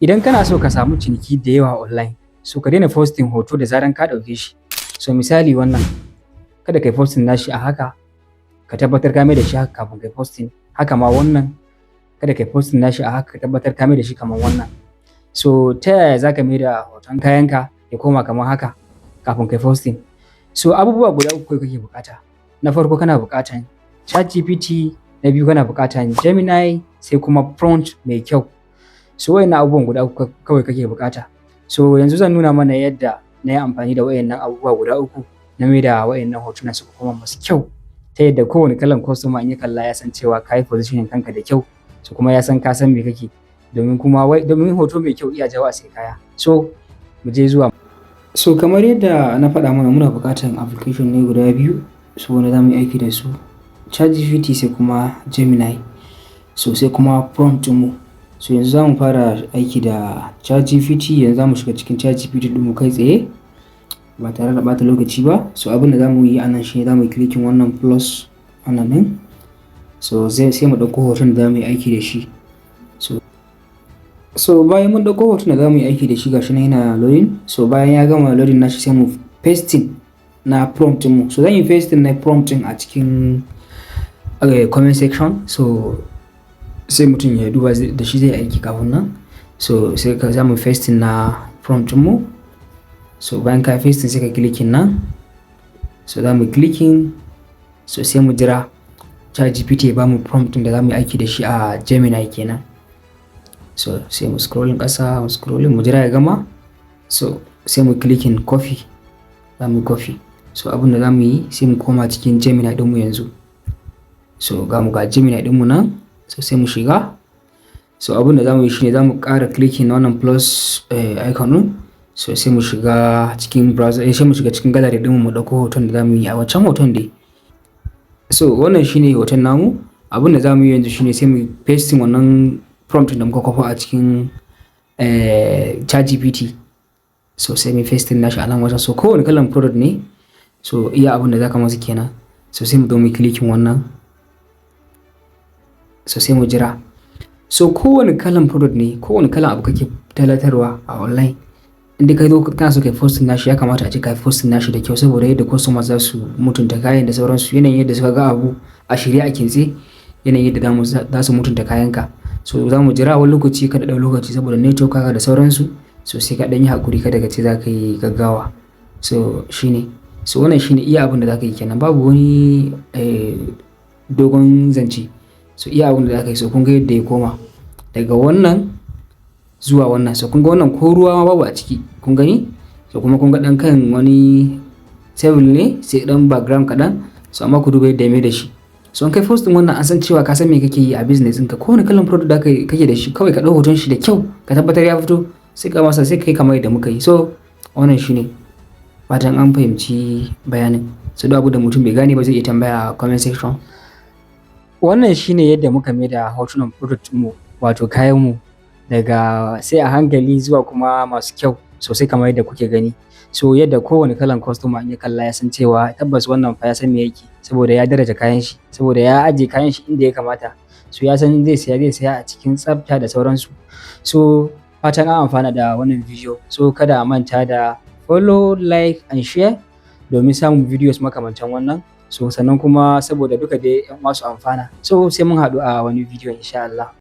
Idan kana so ka samu ciniki da yawa online, so ka daina posting hoto da zaran ka ɗauke shi. So misali wannan, kada kai posting nashi a haka, ka tabbatar ka mai da shi haka kafin kai posting. Haka ma wannan, kada kai posting nashi a haka, ka tabbatar ka mai da shi kamar wannan. So ta yaya za ka mai da hoton kayanka ya koma kamar haka kafin kai posting? So abubuwa guda uku kake buƙata. Na farko, kana buƙatan ChatGPT, na biyu, kana buƙatan Gemini, sai kuma prompt mai kyau. So wayannan abubuwan guda uku kawai kake buƙata. So yanzu zan nuna mana yadda na yi amfani da wayannan abubuwa guda uku na mai da wayannan hotuna suka koma masu kyau, ta yadda kowane kalan customer in ya kalla ya san cewa ka yi positioning kanka da kyau, so kuma ya san ka san me kake, domin kuma wai domin hoto mai kyau iya jawo a sai kaya. So mu je zuwa. So kamar yadda na faɗa mana, muna buƙatar application ne guda biyu, so wanda za mu yi aiki da su, ChatGPT sai kuma Gemini, so sai kuma prompt mu. So yanzu za mu fara aiki da ChatGPT. Yanzu za mu shiga cikin ChatGPT ɗinmu kai tsaye ba tare da ɓata lokaci ba. So abin da za mu yi a nan shi ne za mu yi clicking wannan plus wannan ɗin. So sai mu ɗauko hoton da za mu yi aiki da shi. So bayan mun ɗauko hoton da za mu yi aiki da shi, gashi nan yana loading. So bayan ya gama loading nashi, sai mu pasting na prompt mu. So zan yi pasting na prompt ɗin a cikin comment section, so sai mutum ya duba, da shi zai aiki kafin nan. So sai ka za mu pasting na prompt mu. So bayan ka pasting, sai ka clicking nan. So za mu clicking, so sai mu jira ChatGPT ya bamu prompt da za mu yi aiki da shi a Gemini kenan. So sai mu scrolling ƙasa, mu scrolling, mu jira ya gama. So sai mu clicking copy, za mu copy. So abin da za mu yi, sai mu koma cikin Gemini ɗinmu yanzu. So ga mu ga Gemini ɗinmu nan, so sai mu shiga. So abin da za mu yi shine za mu ƙara clicking na wannan plus icon ɗin. So sai mu shiga cikin browser, sai mu shiga cikin gallery ɗinmu, mu ɗauko hoton da za mu yi a wancan hoton dai. So wannan shine hoton namu. Abin da za mu yi yanzu shine sai mu pasting wannan prompt da muka kwafa a cikin ChatGPT. So sai mu pasting nashi a nan wajen. So kowane kalan product ne, so iya abin da za ka masa kenan. So sai mu zo mu clicking wannan. So sai mu jira. So kowane kalan product ne, kowane kalan abu kake talatarwa a online, inda ka zo kana so kai posting nashi, ya kamata a ce kai posting nashi da kyau, saboda yadda customers za su mutunta kayan da sauransu. Yanayin yadda suka ga abu a shirye, a kintse, yanayin yadda za su mutunta kayanka. So za mu jira. Wani lokaci ka ɗau lokaci saboda network haka da sauransu, so sai ka ɗan yi haƙuri, kada ka ce za ka yi gaggawa. So shine, so wannan shine iya abin da za ka yi kenan, babu wani dogon zance. So iya abin da za ka yi. So kun ga yadda ya koma daga wannan zuwa wannan. So kun ga wannan ko ruwa ma babu a ciki, kun gani. So kuma kun ga ɗan kan wani table ne, sai ɗan background kaɗan. So amma ku duba yadda ya mai da shi. So in kai posting wannan, an san cewa ka san me kake yi a business ɗinka. Kowane kalan product da kake da shi, kawai ka ɗau hoton shi da kyau, ka tabbatar ya fito, sai ka masa, sai kai kamar yadda muka yi. So wannan shine, fatan an fahimci bayanin. So duk abu da mutum bai gane ba, zai iya tambaya a comment section. Wannan shine yadda muka mai da hotunan product mu, wato kayan mu, daga sai a hankali zuwa kuma masu kyau sosai kamar yadda kuke gani. So yadda kowane kalan customer in ya kalla ya san cewa tabbas wannan fa ya san me yake, saboda ya daraja kayan shi, saboda ya ajiye kayan shi inda ya kamata. So ya san zai saya, zai saya a cikin tsafta da sauransu. So fatan an amfana da wannan bidiyo. So kada a manta da follow, like and share domin samun videos makamantan wannan. So sannan kuma saboda duka dai 'yan uwa su amfana. So sai mun haɗu a wani bidiyo insha Allah.